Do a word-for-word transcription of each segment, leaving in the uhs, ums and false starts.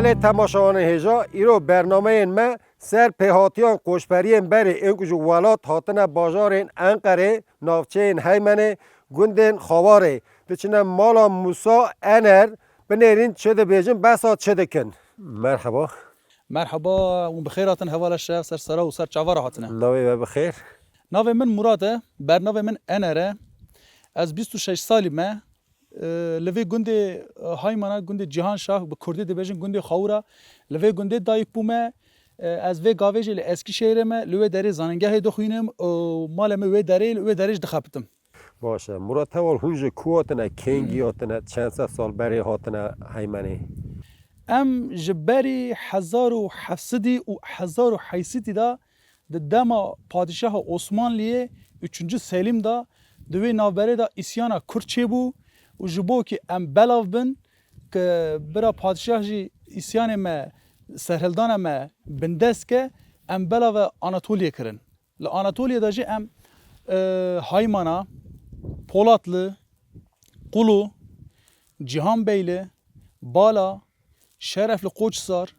Lê temaşevanên hêja, îro bernameyên me ser pêhatiyan koçberiyên berê ên ku ji welat hatine bajarên Enqerê, navçeyên Heymenê, gundên Xawarê. Diçine mala Musa Ener, binêrîn çi dibêjin, behsa çi dikin. Merheba. Merheba, hûn bi xêr hatin, hevala şev, ser sera û ser çava re hatine. Navê we bi xêr? Navê min Murat e, bernavê min Ener e. Ez bîst û şeş salî me. Li vê gundê, e, Haymana, gundê Cîhanşah, bi kurdî dibêjin gundê Xawura. Li vê gundê dayik bûme. E, ez vê gavê jî li Eskîşehîrê me, li wê derê zanîngehê dixwînim û malê min wê derê, li wê derê jî dixebitim. Baş e. Murat Heval, hûn ji ku hatine, kengî hatine, çend sed sal berê hatine Heymenê? Em ji berî hezar û heft sedî û hezar û heyt sedî de di dema Padîşaha Osmanliyê üçüncü Selîm de di wê navberê de îsyana Kurd çêbû û ji bo kî em belav bin, kî bira padîşah jî îsyanê me, serhildana me bindest ke, em belave Anatoliyê kirin. Li Anatoliyê de jî em, e, Haymana, Polatlı, Qulu, Cihanbeyli, Bala, Şerefli Koçhisar,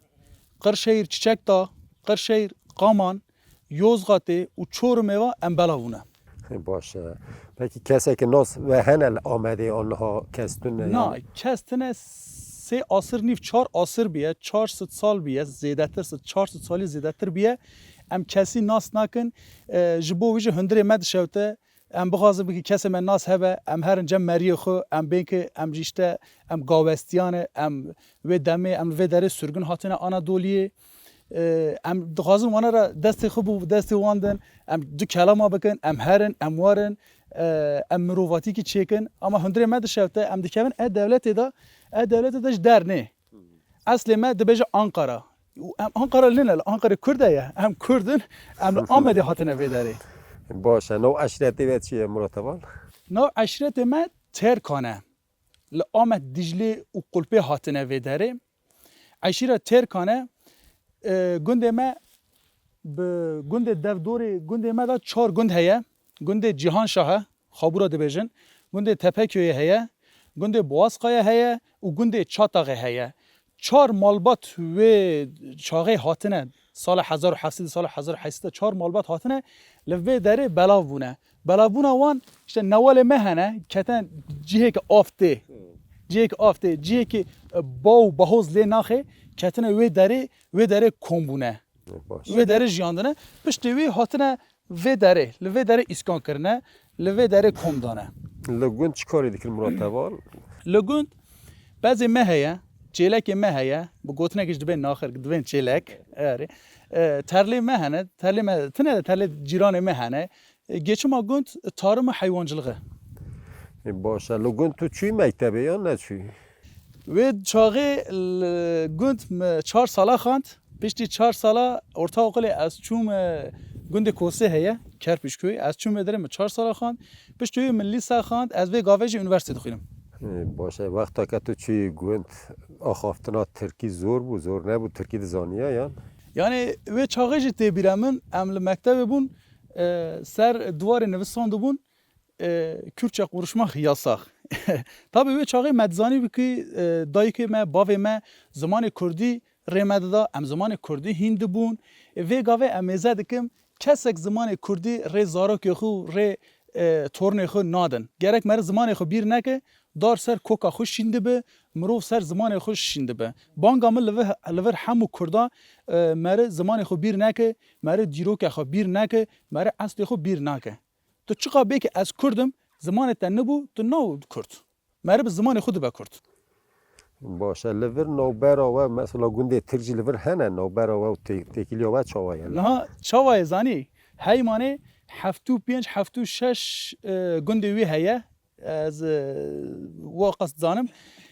Qirşehîr Çiçekdağ, Qirşehîr Qaman, Yozgatê û Çorumê ve em belav bûne. Baş e. Pekî keseke nas we hene li Amedê an niha kes tune? Na, yani kes tune, sê asir nîv, çar asir biye, çar sed sal biye, zêdetir sed, çar sed salî zêdetir biye. Em kesî nas nakin, e, ji bo wî jî hundirê me dişewte. Em bixwazin bikî kesê me nas hebe, em herin cem meriyê xwe, em bên ki em jî işte, em gawestiyan e, em wê demê, em li vê derê sürgün hatine Anadoliyê. Em dixwazin wana re destê xwe bû, destê wan din, em du kelama bikin, em herin, em werin, em mirovatîkî çêkin. Ama hundirê me dişewte, em dikevin e dewletê de, e dewletê de ji der nê. Eslê me dibêje Ankara. Û em Ankara nîne, li Ankarê Kurd e ye. Em Kurd in, em li Amedê hatine vê derê. Baş e. Nav eşretê we çi ye, Murat Heval? Nav eşretê me Terkan e. Li Amed, Diclê û Qulpê hatine vê derê. Eşîra Terkan e. E, gundê me bi gundê devdorê gundê me de çar gund heye. Gundê Cîhanşah e, Xabûra dibêjin. Gundê Tepeköyê heye, gundê Boğazkaya heye û gundê Çataxê heye. Çar malbat wê çaxê hatine, sala hezar û heft sed, sala hezar û heyt sed de çar malbat hatine, li vê derê belav bûne. Belavbûna wan, işte, newalê me hene, ketine cihêke av tê. Cihêke av tê, cihêke, e, ba û bahoz lê naxê, ketine wê derê, wê derê kom bûne. Baş. Wê derê jiyandine. Piştî wî hatine vê derê, li vê derê îskan kirine, li vê derê kom dane. Li gund çi karê dikin, Murat Heval? Li gund bezê me heye, çêlekê me heye, bi gotinekê jî dibên naxir, dibên çêlek. Erê. E, terlê me hene, terlê me tine de, terlê cîranê me hene. E, geçima gund tarım û heywancılığı. E, baş e. Li gund tu çûyî mektebê yan neçûyî? Wê çaxê li gund me çar sala xwend. Piştî çar sala ortaokulê ez çûm, e, gundê Kosê heye, Kerpiçköy. Ez çûm vê derê, me çar sala xwend. Piştî wê min lîsa xwend, ez vê gavê jî unîversîte dixwînim. E, baş e. Wexta ke tu çûyî gund, axaftina tirkî zor bû, zor nebû, tirkî dizaniya yan? Yani wê çaxê jî tê bîra min, em li mektebê bûn, e, ser diwarê nivîsandibûn, e, Kürtçe konuşmak yasak. Tabii wê çaxê me dizanî bikî, e, dayikê me, bavê me zimanê kurdî rê me dida, em zimanê kurdî hîn dibûn. E, vê gavê em mêze dikim, kesek zimanê kurdî rê zarokê xwe û rê, e, tornê xwe nadin. Gerek meriv zimanê xwe bîr neke, dar ser koka xwe şîn dibe, mirov ser zimanê xwe şîn dibe. Banga min li vir, li vir hemû kurda, e, meriv zimanê xwe bîr neke, meriv dîroka xwe bîr neke, meriv eslê xwe bîr nake. Tu çiqa bê ki ez kurd im, zimanê te nibû, tu nabû kurd. Meriv bi zimanê xwe dibe kurd. Baş e, li vir navbera we, mesela gundê Tirk jî li vir hene, navbera we û tê-, têkiliya we çawa ye? Niha çawa ye zanî? Heymanê heftê û pênc, heftê û şeş, e, gundê wî heye. Ez, e, we qas dizanim.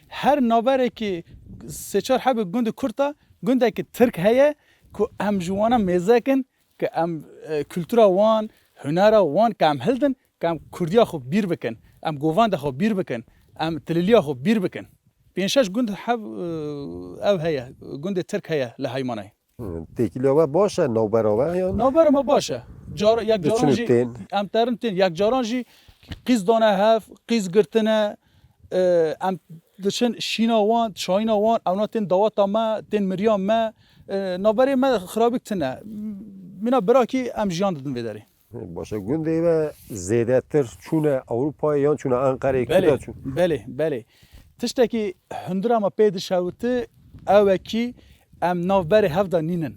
Her navberekî sê çar hebê gundê Kurd e, gundekî Tirk heye ku em ji wana mêze kin, ke em, e, kultura wan, hunera wan ke em hildin, ke em kurdiya xwe bîr bikin, em govenda xwe bîr bikin, em tililiya xwe bîr bikin. Pênc şeş gund heb, e, ev heye, gundê Tirk heye li Heymanayê. Hı, têkiliya we baş e, navbera we yan? Navbera me baş e. Car-, yek caran jî em terin tên, yek caran jî qîz dane hev, qîz girtine, e, em diçin şîna wan, çayîna wan, ewna tên daweta me, tên miriya me, e, navberê me xirabîk tune. Mîna birakî em jiyan didin vê derê. Baş e, gundê we zêdetir çûne Ewropayê yan çûne Enqereyê, Belê, kuda çûn? Belê, belê. Tiştekî hundira me pê dişewiti ew e kî em navberê hev de nînin.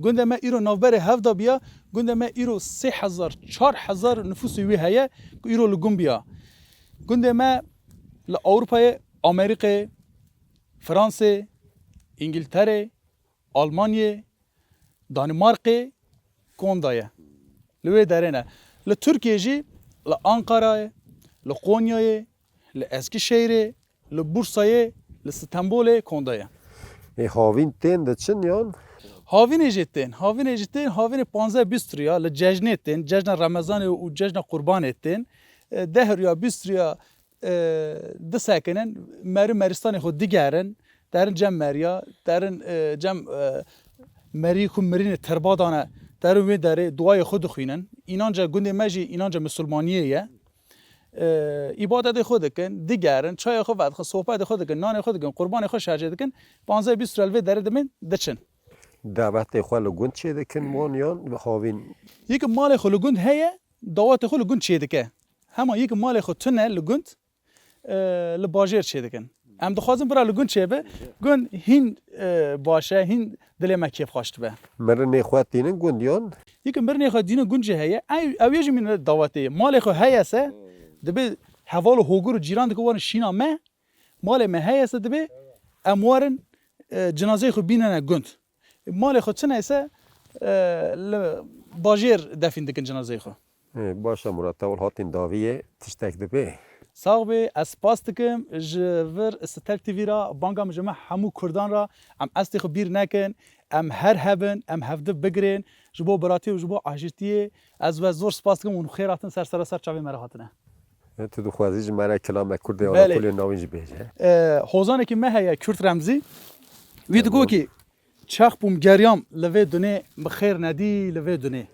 Gundê me îro navberê hev de biya, gundê me îro sê hezar, çar hezar nifûsê wî heye ku îro li gund biya. Gundê me li Ewropayê, Amerîkê, Fransê, Îngilterê, Almanyê, Danimarkê konda ye. Li wê derê ne. Li Tirkiyê jî li Ankarayê, li Qonyayê, li Eskişehirê, li Bursayê, li Stenbolê konda ye. Ê, havîn tên diçin yan? Havînê jî tên. Havînê jî tên. Havînê panzdeh bîst rûya li cejnê tên. Cejna Remezanê û cejna Qurbanê tên. E, deh rûya, bîst rûya e, disekinin, meri merîstanê xwe digerin, derin cem meriya, derin, e, cem, e, merî ku mirînê terba dane, derin wê derê duayê xwe dixwînin. Înanca gundê me jî înanca misilmaniyê ye. E, îbadetê xwe dikin, digerin, çaya xwe vedixin, sohbetê xwe dikin, nanê xwe dikin, qurbanê xwe şercê dikin, panzdeh bîst rûya li vê derê dimên, diçin. Dawetê xwe li gund çêdikin wan yan havîn? Yek malê xwe li gund heye, dawetê xwe li gund çêdike. Hema yek malê xwe tune li gund, e, li bajêr çêdikin. Em dixwazin bira li gund çêbe, gund hîn, e, baş e, hîn dilê me kêfxweş dibe. Mirinê xwe tînin gund yan? Yek mirinê xwe dînin gund jî heye, ew, ew yê jî mîne dawetê ye. Malê xwe heye se, dibe heval û hogir û cîran dike werin şîna me, malê me heye se dibe em werin, e, cinazeyê xwe bînene gund. Malê xwe çi neyse, e, li bajêr defîn dikin cinazeyê xwe. Ê, baş e Murat, tewil hatîn daviyê, tiştek dibe. Sax bê, ez spas dikim ji vir Stel T V ra, banga min ji me hemû Kurdan ra, em estê xwe bîr nekin, em her hebin, em hevdiv bigirên, ji bo biratiyê û ji bo aşîtiyê, ez we zor spas dikim û xêr hatin ser sera ser çavê me re hatine. E, tu dixwazî ji me re kilame Kurdê Belê. Anakolê navîn jî bêje. E, hozanekî me heye Kürt Remzî. Wî digo Tamam. Kî, çax bûm geriyam li vê dunê, bi xêr nedî li vê dunê.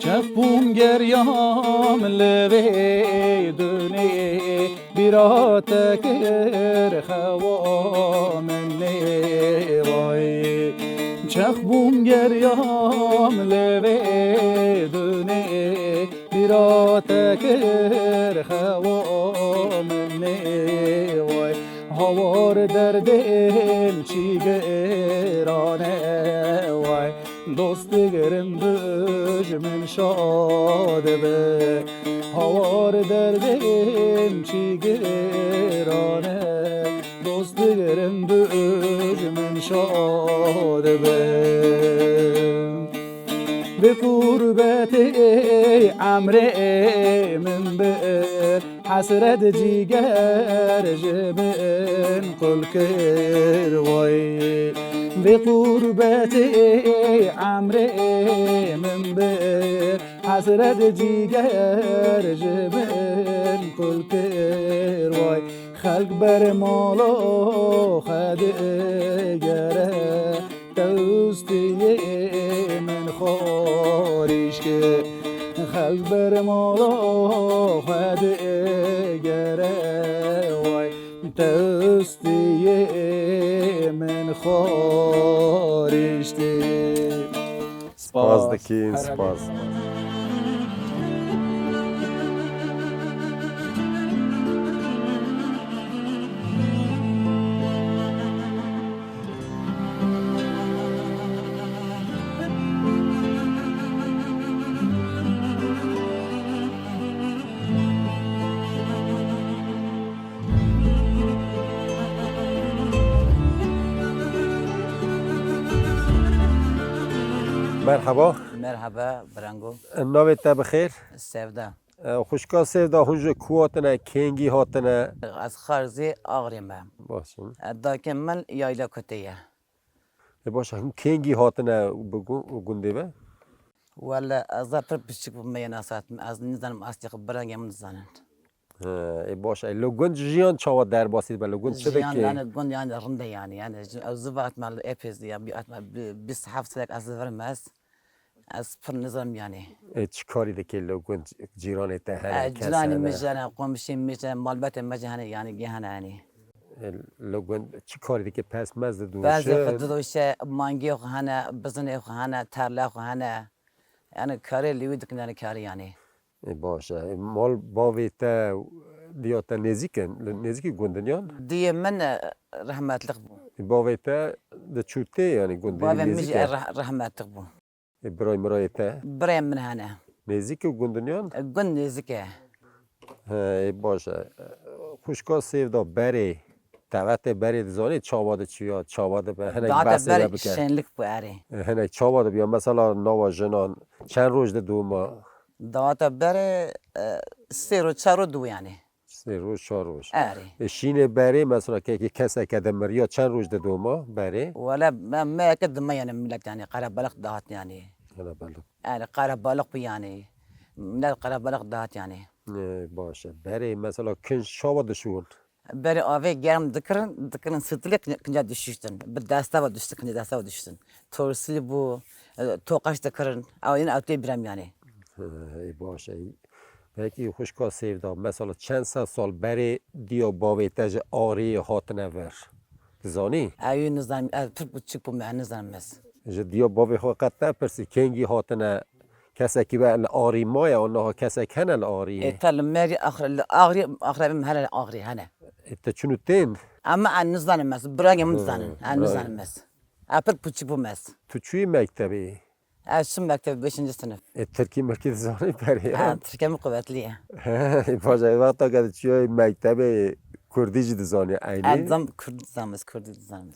Çax bûm geriyam li vê dunê, bîra te kir xewa min ê vay. Çax bûm geriyam li vê dunê, bîra te kir xewa min ê vay. Hawar derdê min çi giran e vay. Dost digirim, dijmin şad be. Hawar derdê min çi giran e. Dost digirim, dijmin şad be. Bi qurbetê emrê min bi. Hesret ciger ji min qul kir vay. Vê qurbetê emrê min bi. Hesret ciger ji min qul kir vay. Xelk ber mala xwe digere. Tewstiyê min xwarîş kir. Xelk ber mala xwe digere vay. Tewstiyê min xwarîş kir. Spas dikin, spas. Merhaba. Merhaba, Brango. Navê te bi xêr? Sevda. E, xwişka Sevda, hûn ji ku hatine, kengî hatine? Ez Xarzê Axrê me. Baş e. E, dayikê min Yayla Kutê ye. E, baş e, hûn kengî hatine bi gu-, gundê ve? Wele ez pir piçik bûm, me yê nasat, ez nizanim astê xwe, birayê min dizanin. He, ê baş e. Li gund jiyan çawa derbasî dibe? Li gund çi dike? Jiyan yani gund yani rind e yani. Yani ez ziva etme li epê ya, bir etme bîst heft serek ez zivirim ez. Ez pir nizanim yani. Ê çi karî dike li gund, cîranê te hene, kes hene? Ciranê min jî hene, qomşî min jî hene, malbetê me jî hene yani, gê hene yani. Li gund çi karî dike, pez mez didoşe? Pezê xwe didoşe, mangê xwe hene, bizinê xwe hene, terle xwe hene. Yani karê li wî dikin yani karî yani. Ê baş e. Ê mal bavê te, diya te nêzîk in? Li nêzîkî gund in yan? Diyê min e, rehmetlik bû. Ê bavê te diçû tê yani gundê nêzîk e? Bavê min jî e reh- rehmetlik bû. Ê birayê mirayê te? Birayê min hene. Nêzîk in gund in yan? E, gund nêzîk e. He, ê baş e. Xwişka Sêvda berê, tevete berê dizanî çawa diçû ya, çawa dibe, hinek behsê we bike. Şenlik bû erê. Hinek çawa dibe ya, mesela nava jinan çend roj didoma? Data berê e, sê roj çar roj dû yani. Sê roj, çar roj. Erê. E, şînê berê mesela kekê keseke dimiriya çend roj didoma berê? Wele me, me yeke dime yani millet yani qerebalix dihat yani. Qerebalix. Erê, qerebalix bû yani. Millet qerebalix dihat yani. E, baş e. Berê mesela kinc çawa dişûn? Berê avê germ dikirin, dikirin stilê, kinca dişiştin. Bi desta ve diştin, kinca desta ve diştin. Torsil bû, e, toqaş dikirin. Ew yine ew tê birem yani. Ê baş e. Pekî xwişka Sêvda, mesela çend sed sal berê diya bavê te ji ariyê hatine vir? Dizanî? Ew yê nizanim, ez pir piçik bûme, ez nizanim ez. Ji diya bavê xwe qet nepirsî, kengî hatine, kesekî we li arî maye, an niha kesek hene li ariyê? Ê te li merî axre, li axrî, axre bim here li axrî hene. Ê te çûn û tên? Ama ez nizanim ez, birayê min dizanin, ez nizanim ez. Ez pir piçik bûm ez. Tu çûyî mektebê? Ez çim mektebê beşinci sınıf. E, Tirkî mirkî dizanî berê? Ha, Tirkê min quvetli ye. Baş e, wexta ke tu çûyayî mektebê Kurdî jî dizanî eynî? Ez dizam Kurdî dizanî, ez Kurdî dizanî.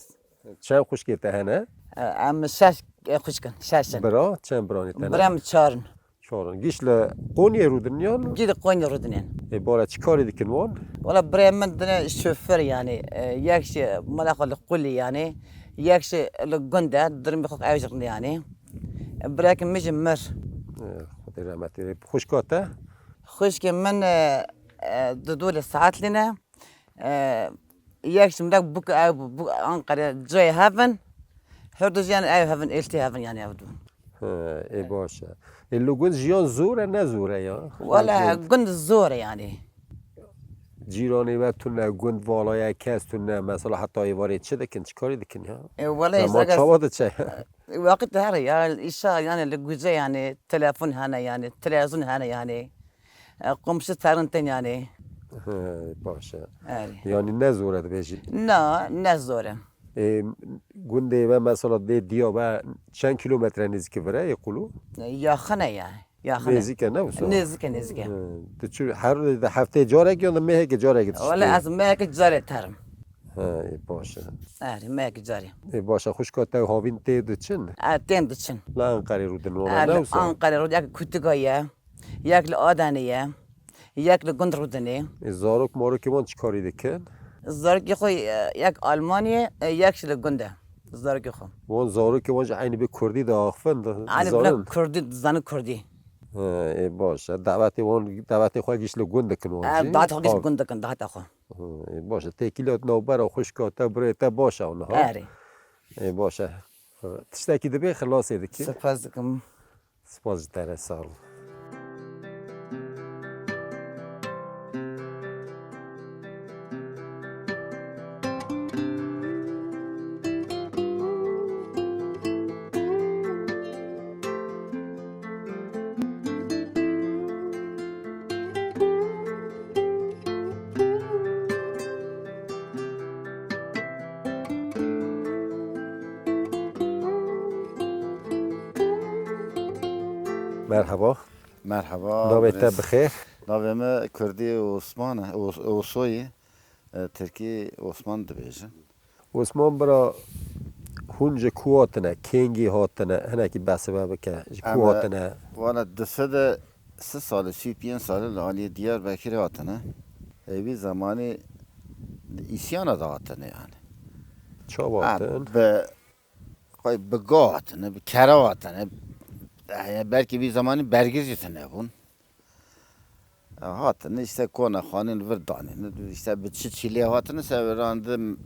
Çend xwişkê te hene? E, em şeş e, xwişk in, şeş in. Bira, çend biranê te ne? Bira min çar in. Çar in. Gîş li Qonyê rûdinî yan? Gî li Qonyê rûdinîn. Ê bala çi karî dikin wan? Wala birayê min dine şoför yani. E, yek jî mala xwe li qulî yani. Yek jî li gund e, durumê xwe ew jî rind e yani. E, birayekî min jî mir. E, Xwedê rehmetê. Xwişka te? Xwişkê min e, e, didu li Saatlî ne. E, yek jî min de bûk ew bû, bûk Anqere cayê hev in. Her du jî yani ew hev in, êltî hev in yani ew du. He, ê baş e. Ê li gund jiyan zor e, ne zor e ya? Wele gund zor e yani. Cîranê we tune, gund valaye kes tune, mesela heta êvarê çi dikin, çi karî dikin ya? E, wele Dema çawa diçe? Waqit her ya, îşa yani li guce yani, telefon hene yani, televizyon hene yani. E, komşu terin tên yani. He, baş e. Erê. Yani ne zor e dibêjî? Na, ne zor e. Ê, gundê we mesela dê diya we çend kilometre nêzîkî vir e, ê qulû? Yaxin e ya. Yaxin e. Nêzîk e ne wisa? Nêzîk e, nêzîk e. He, tu çi her de heftê carek ya da mehekê carek diştî? Wele ez mehekê carê terim. He, ê, baş e. Erê, mehekê carê. Ê, baş e, xwişka te havîn tê diçin? E, tên diçin. Li Enqerê rûdin wan, ne wisa? Enqerê rûdin, yek Kutiga ye. Yek li Adenê ye, yek li gund Rûdinê. Ê, zarok marokê wan çi karî dikin? Zarokê xwe, e, yek Almanyê, e, yek jî li gund e. Zarokê xwe. Wan zarokê wan jî eynî bi kurdî diaxivin, di-, Eynî bila dizanin? Kurdî, dizanin kurdî. Ha, ê, baş e. Dawetê wan, dawetê xwe gîş li gund dikin wan jî? E, dawet xwe gîş li gund dikin, daweta xwe. Ha, ê, baş e. Têkiliyat navbera xwişka te, birayê te baş e niha? Erê. Ê, baş e. Tiştekî dibe xilasê dikî. Spas dikim. Spas ji te re, sağ ol. Merhaba. Merhaba. Navê te bi xêr? Navê me Kurdî Osman e, Os-, Osoyî, e, Tirkî Osman dibêjin. Osman bira, hûn ji ku hatine, kengî hatine, hinekî behsê me bike, ji ku hatine? Em, e, wala di sed û si salî, sî û pênc salî li aliyê Diyarbekirê hatine. Ê wî zemanî di îsyana de hatine yani. Çawa hatin? Bi Xwey bi go hatine, bi kere hatine, e, belkî vî zamanî bergir jî tune bûn. E, hatin, işte, kona xanîn li vir danîn. İşte, bi çi çîlê hatin, severan di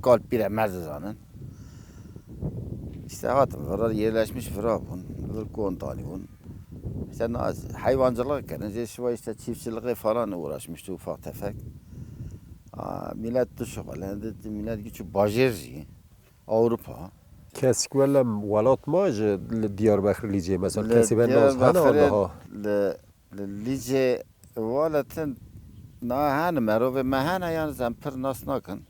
kal pîre me dizanin. İşte, hatin, vira yerleşmiş vira bûn. Vir kon danî bûn. İşte, na, hayvancılık kirin. Jê şiva, işte, çiftçiliğe falan uğraşmıştı ufak tefek. A, millet dişuxulin, millet güçü bajêr jî. Avrupa. Kesik wele welat ma ji li Diyarbekir Lîcê, mesela, kesê ve nas hene Diyarbekirê, andaha? Li, li Lîcê welatin na hene, merovê me hene, yalnız em pir nas nakin.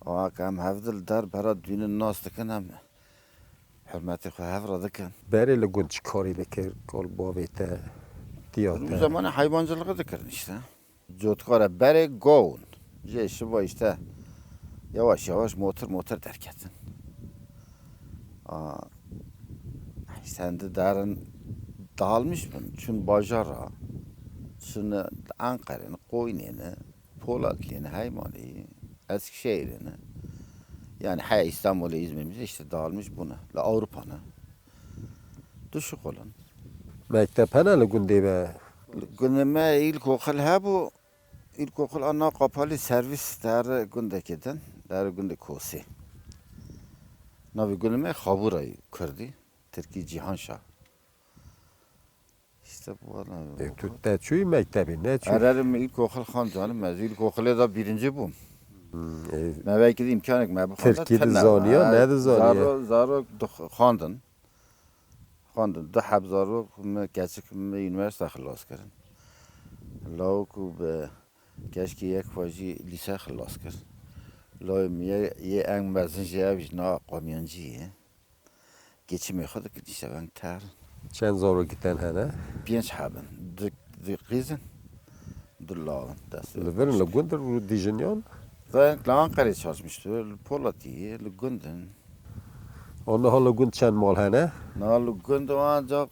Ama em hevdil der bera dûnin nas dikin, em hurmetê xwe hev re dikin. Berê li gund çi karî dikir, kal bavê te, diya te? Zamanê hayvancılığı dikirin işte. Cotkara berê gawun. Jê şiva işte yavaş yavaş motor motor derketin. A, işte endi derin dağılmış bin. Çün bajara, çün Ankara'nı, Koyun'ını, Polatlı'nı, Heymanlı'yı, Eskişehir'ini. Yani he İstanbul'u, İzmir'imizi işte dağılmış bunu. La Avrupa'nı. Dişuxulin. Mekteb hene li gundê ve? Gundê me îlkokul hebû, îlkokul a nav qapalî servîs der gundekê din, der gundê Kosê. Navê gundê me Xabûrayî Kurdî, Tirkî Cîhanşa. İşte bu valla. E, tu te çûyî mektebê, ne çûyî? Erê, erê, me îlkokul xan canım, ez îlkokulê de birinci bûm. Hmm, e, me belki de imkanek me bixwanda Tirkî tine. Dizaniya, Ha, ne dizaniye? Zaro, zaro dix-, xwandin. Xwendin. Du heb zarok me, keçik me, unîversîte xilas kirin. Lawik û bi keşkî yek xwe jî lîse xilas kir. Lawê min yê, yê eng mezin jî ev jî na kamyoncî ye. Geçimê xwe dikir, îşte veng ter. Çend zarokî te hene? Pênc heb in. Du, du qîz in, du law in. Destê Li vir in, li gund in û dijin yan? Veng li Ankara'yê çalışmıştı, li Polatî, li gund in. Aniha li gund çend mal hene? Na li gund ancak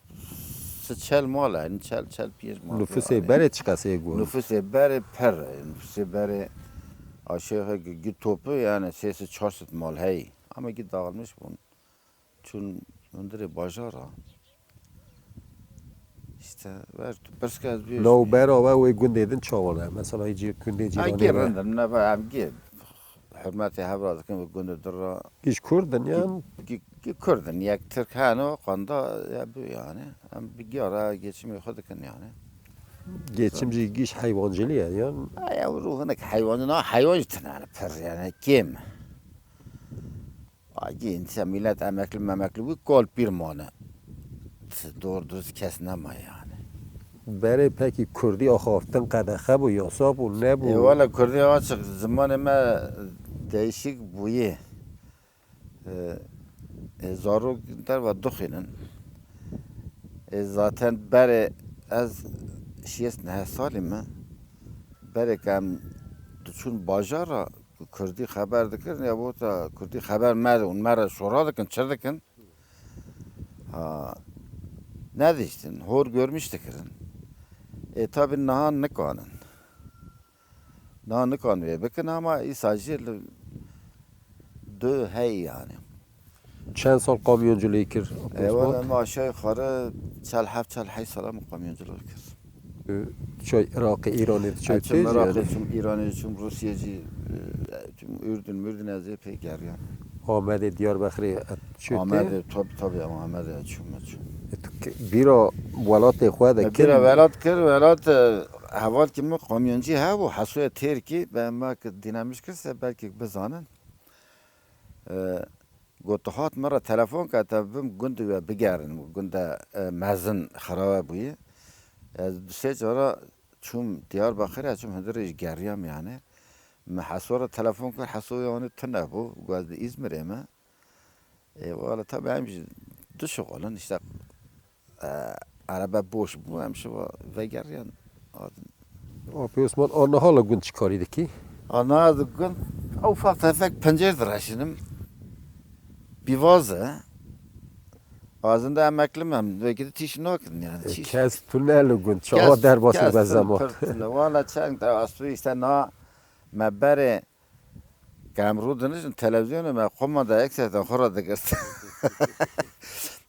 si çel mal hene, çel, çel pênc mal. Nüfusê berê çiqas ê gund? Nüfusê berê pir e, nüfusê berê aşağı yukarı gi topu yani sê sed çar sed mal hey. Ama gi dağılmış bûn. Çûn hundirê bajara. İşte, ver tu pirs ke ez bêjim. Navbera we wê gundê din çawa ne? Mesela, hî cî-, gundê Ha, cîranê gê we? Rind in, ne be, em gê hurmetê hev re dikin, bi gundê din re. Hîç Kurd in yan? Gê, gê Kurd in, yek Tirk hene, qanda ya bi yani. Em bi gê re geçimê xwe dikin yani. Geçim jî gîş heywancilî ye yan? Ha, ya, ruhinek heywancı, na heywan jî tine yani, pir yani, kêm. Agî însan, millet emekli memekli bû, kol pîr mane. Doğru dürüst kes nema yani. Berê pekî kurdî axaftin qedexe bû, yasa bû, nebû? E, wala kurdî açık, zimanê me değişik bûye. E, e, zarok derva dixwînin. E, zaten berê ez şêst neh salî me. Berê ke em diçûn bajara, Kurdî xeber dikirin, ya bota Kurdî xeber me de, hûn me re şora dikin, çi dikin? Ha, nedîştin, hor görmüş dikirin. E, tabi niha nikanin. Niha nikan vê bikin ama îsa jî li du hey yani. Çend sal kamyonculî kir? E, wala me aşağı yukarı çel heft, çel heşt sala me kamyonculuk kir. Tu çay Iraqê, Îranê, tu çay tê jî? Iraqê, çûm Îranê, çûm Rûsiyê jî, e, çûm Ürdün, Mürdün ez ê pê geriyam. Amedê, Diyarbekirê, e, çû tê? Amedê, tabi, tabi, em Amedê çûm, çûm. E, tu ki-, bîra welatê xwe de... E, kin bîra welat kir, welat, e, hevalkî min kamyoncî hebû, Hesoya Têrkî, be me ki dînemiş kirse belkî bizanin. E, Got, tu hat min re telefon ke, te bim gundê we bigerin, gunde, e, mezin xirabe bûye. Ez du sê cara çûm Diyarbakirê, çûm hundirê jî geriyam yani. Min Heso re telefon kir, Heso yanî tune bû, got, ez di Îzmirê me. E, wala tabi em jî dişuxulin, işte, e, erebe boş bû, em şiva vegeriyan. Apê Osman, a niha li gund çi karî dikî? A niha di gund, ufak tefek pencêr direşinim. Bîvaz e. Azinde emekli me, em wekî di tîş nakin yani. E, tîş. Kes tune li gund, çawa derbasî be zemat? Kes tune, pir tune. Wala çend de astû işte na me berê ke em rû dinijin televizyonê me xwe me de yek seten xwe re digirt.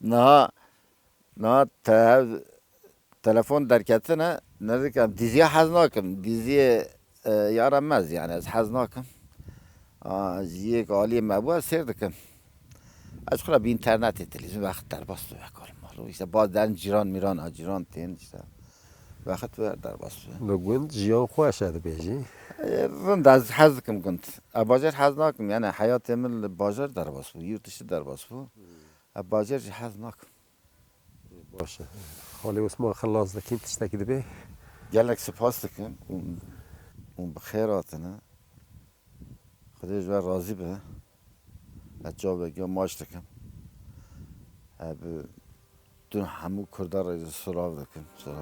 Niha Na te-, telefon derketine, ne dikim, dîziya hez nakim. Dîziyê, e, yara mez, yani ez hez nakim. A, ji yek aliyê me bû, ez sêr dikim. Ez xwe bi internetê, televîzyon vext derbas dibe, kalmal. Îşte baz derin cîran mîran, a, cîran tên, işte. Vext wer derbas dibe. Li gund jiyan xweş e dibêjî? E, rind, ez hez dikim gund. E, bajar hez nakim, yani heyatê min li bajar derbas bû, yurt dışı derbas bû. E, bajar jî hez nakim. Baş e. Xalê Osman xilas dikîn tiştekî dibê. Gelek spas dikim û, û bi xêr hatine. Xwedê ji we razî be. Ez çavekî maç dikim. Ez bi tu hemû Kurda re silav dikim. Silav.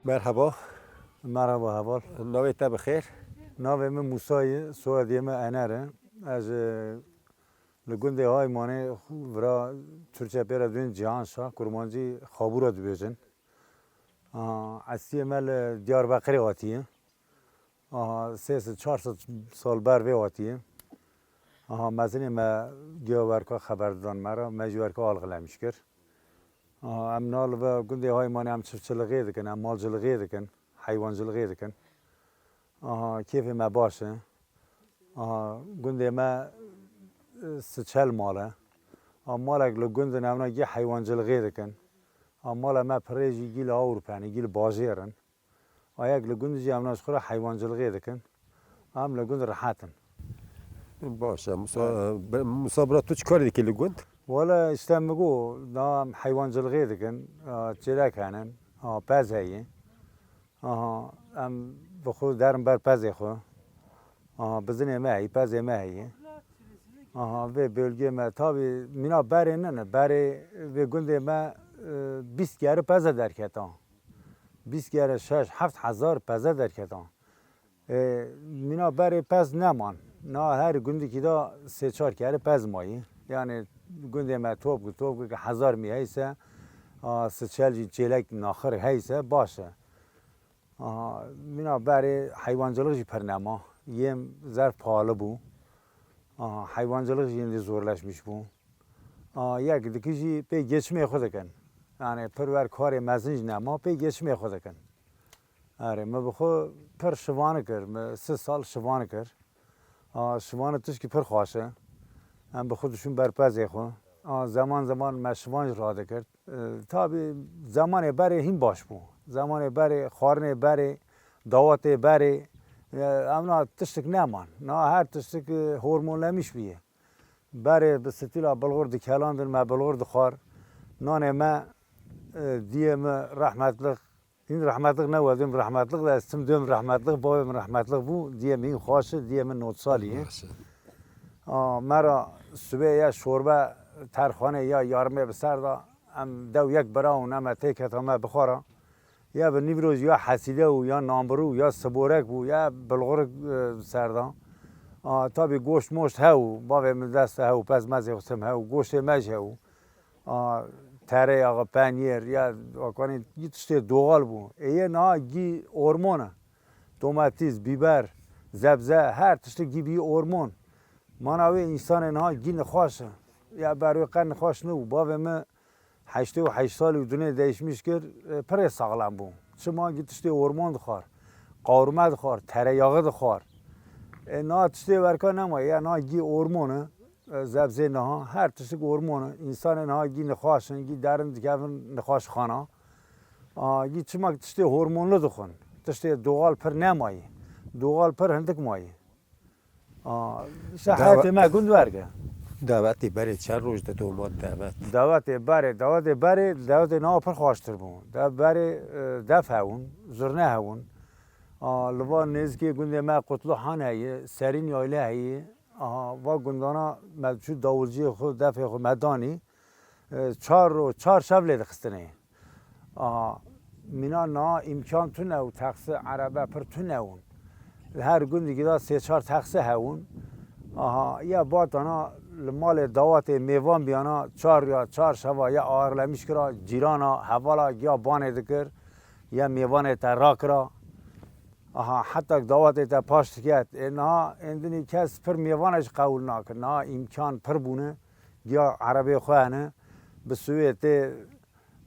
Merhaba. Merhaba heval. Navê te bi xêr? Navê min Musa ye, soyadê min Ener e. Ez, e, li gundê Haymanê, vira Türkçe pê re dibên Cihanşa, kurmancî Xabûra dibêjin. Aha, esliyê me li Diyarbekirê hatiye. Aha, sê sed, çar sed sal ber vê hatiye. Aha, mezinê me giya werka xeber didan me re, me jî werka alxilemîş kir. Aha, em na li ve gundê Haymanê em çiftçilixê dikin, em malcilixê dikin, heywancilixê dikin. Aha, kêfê me baş e. Aha, gundê me, e, siçel mal e. Aha, malek li gund in, evna gî heywancilixê dikin. Aha, mala me pirê jî gî li Ewropa ne, gî li bajêr in. Ayek li gund jî evna ji xwe re heywancilixê dikin. Em li gund rehet in. Baş e. Musa, be-, Musa bira, tu çi karê dikî li gund? Wala işte min got, na em heywancilixê dikin. A, çêlek henin. A, pez heye. Aha, em bi xwe derin ber pezê xwe. Aha, bizinê me heye, pezê me heye. Aha, vê bölgê me, tabî mîna berê nine, berê vê gundê me, e, bîst kerî peze derketa. Bîst kerî şeş, heft hezar peze derketa. E, mîna berê pez neman. Na her gundikî de sê çar kerî pez mayî. Yani gundê me top ku, top ku hezar mî heyse, a, siçel jî çêlek naxir heyse, baş e. Aha, mîna berê heywancılık jî pir nema. Yêm zerf pahalı bû. Aha, heywancılık jî hindî zorleşmiş bû. Aha, yek dikî jî pê geçimê xwe dikin. Yani pir wer karê mezin jî nema, pê geçimê xwe dikin. Erê, min bi xwe pir şivan kir, min sê sal şivan kir. A, şivanê tişkî pir xweş e. Em bi xwe diçûn ber pezê xwe. A, zeman zeman me şivan jî radikir. E, tabî zemanê berê hîn baş bû. Zemanê berê, xwarinê berê, dawetê berê, e, evna tiştik neman. Na her tiştik, e, hormonlemiş bûye. Berê bi stîla bilxur dikelandin, me bilxur dixwar. Nanê me, e, diyê min rehmetlik, hîn rehmetlik ne, wedê min rehmetlik de, ez tim duyê min rehmetlik, bavê min rehmetlik bû, diyê min hîn xweş e, diyê min nod salî ye. Baş e. A, me ra sibê ya şorbe terxanê ya yarmê bi ser da, em dew yek bira û ne me têketa me bixwara. Ya bi nîvroj ya hesîde û ya nambirû ya siborek bû ya bilxurik, e, bi ser da. A, tabî goşt moşt hew, bavê min dest hew, pez mezê xwe tim hew, goştê me jî hew. A, tereyağı, peynîr, ya, akanî gî tiştê doğal bû. Ê yê niha gî ormon e. Domatîs, bîber, zebze, her tiştê gî bî ormon. Mana wê însanê niha gî nixweş e. Ya ber wê qet nixweş nebû. Bavê min heştê û heşt salî û dinê değişmiş kir, e, pirê saxlem bû. Çima gî tiştê ormon dixwar, qawrime dixwar, tereyağı dixwar. E, niha tiştê werka nema, ya niha gî ormon e. E, zebzê niha, her tiştik ormon e. Însanê niha gî nixweş in, gî derin dikevin nixweşxana. A, gî çima tiştê hormonlu dixwin. Tiştê doğal pir nemayî. Doğal pir hindik mayî. A, işte heyatê me gund werge. Dawetê berê çend roj de doma dawet? Dawetê berê, dawetê berê, dawetê niha pir xweştir bû. De berê, e, def hewin, zurne hewin. A, li van nêzikê gundê me Qutluhan heye, Serîn Yayla heye. Aha, va gundana me diçû dawulciyê xwe, defê xwe me danî. e, çar ro, çar şev lê dixistinê. Aha, mîna niha îmkan tune û taxi, erebe pir tune bûn. Li her gundikî de sê çar taxi hebûn. Aha, ya batana li malê dawetê mêvan biyana çar ya çar şeva ya ağırlemiş kira, cîrana, hevala giya banê dikir, ya mêvanê te rakira. Aha, heta dawetê te paş diket. Ê niha êndinî kes pir mêvanê jî qewil nakir. Niha îmkan pir bûne. Giya erebê xwe hene. Bi suwê tê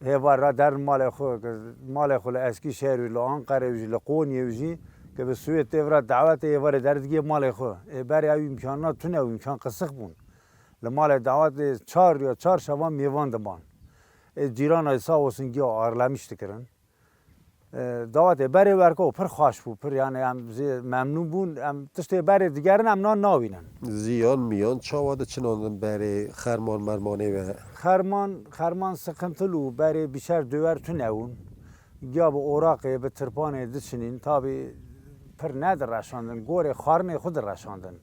hêvar ra derin malê xwe. Ke malê xwe li Eskîşehir û li Anqere û jî li Qonyê û jî ke bi suwê tê vira dawetê hêvarê der digê malê xwe. Ê berê ew îmkanna tune û îmkan qisix bûn. Li malê dawetê çar ya çar şevan mêvan diban. Ê cîrana sağ olsun giya ağırlemiş dikirin. E, dawetê berê werko pir xweş bû, pir yani em zê memnûn bûn, em tiştê berê digerin em nan nawînin. Ziyan miyan çawa diçinandin berê xerman mermanê ve? Xerman, xerman sıkıntılı û berê bişer döwer tune bûn. Ya bi oraqê, bi tirpanê diçinîn, tabi pir nedireşandin, gorê xwarinê xwe direşandin.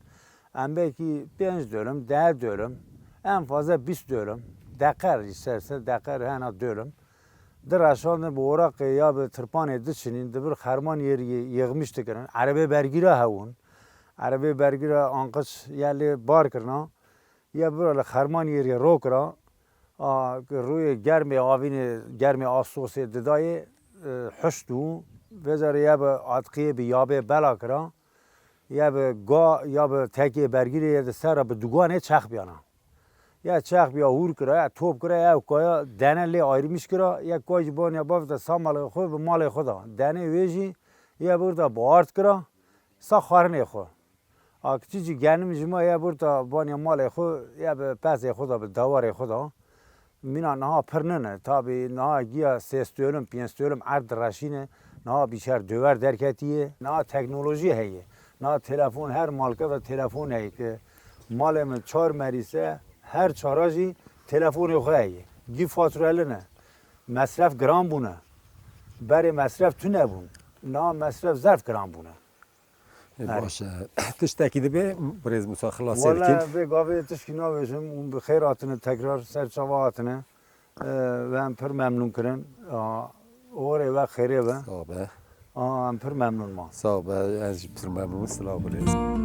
Em belkî pênc dönüm, deh dönüm, en fazla bîst dönüm, deqer, isterse deqer hena dönüm. Direşandin bi oraqê ya bi tirpanê diçinîn, di vir xerman yerî yê-, yêxmiş dikirin. Erebê bergîra hewin. Erebê bergîra anqis ya lê bar kirina. Ya bira li xerman yerî ro kira. A, rûyê germê avînê, germê astosê didayê, e, huşt û vêcarê ya bi atqiyê bi yabê bela kira. Ya bi ga, ya bi tekê bergîrê ya di ser re bi duganê çex biyana. Ya çex biya hûr kira, ya top kira, ya kaya dene lê ayrılmış kira, ya kay ji banya bav de sa malê xwe bi malê xwe da. Denê wê jî ya bir de bi ard kira, sa xwarinê xwe. A kiçî jî genim ji ma ya bir de banya malê xwe, ya bi pezê xwe da, bi dawarê xwe da. Mîna niha pir nine. Tabî niha giya sês dönüm, pênc dönüm erd direşîne. Niha bîşer döver derketiye. Niha teknolojî heye. Niha telefon, her malke de telefon heye ki malê min çar merîse, her çara jî telefonê xwe heye. Gî fatureli ne. Mesref giran bûne. Berê mesref tune bûn. Niha mesref zerf giran bûne. E, Erê. Baş e. Tiştekî dibe, birêz Musa, xilasê Wele bikin. Vê gavê tişkî nabêjim û bi xêr hatine tekrar ser çava hatine. E, ve em pir memnûn kirin. A, orê ve xêrê be. Sağ be. A, em pir memnûn ma. Sağ be, ez jî pir memnûn, silav birêz.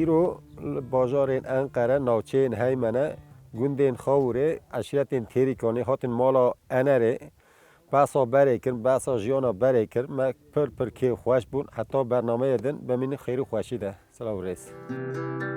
Îro li bajarên Enqere, navçeyên Heymene, gundên Xawûrê, eşîretên Têrîkanê hatin mala Enerê, behsa berê kirin, behsa jiyana berê kir. Me pir pir kêfxweş bûn. Heta bernameyê din bimînin xêr û xweşî de. Silav û rêz.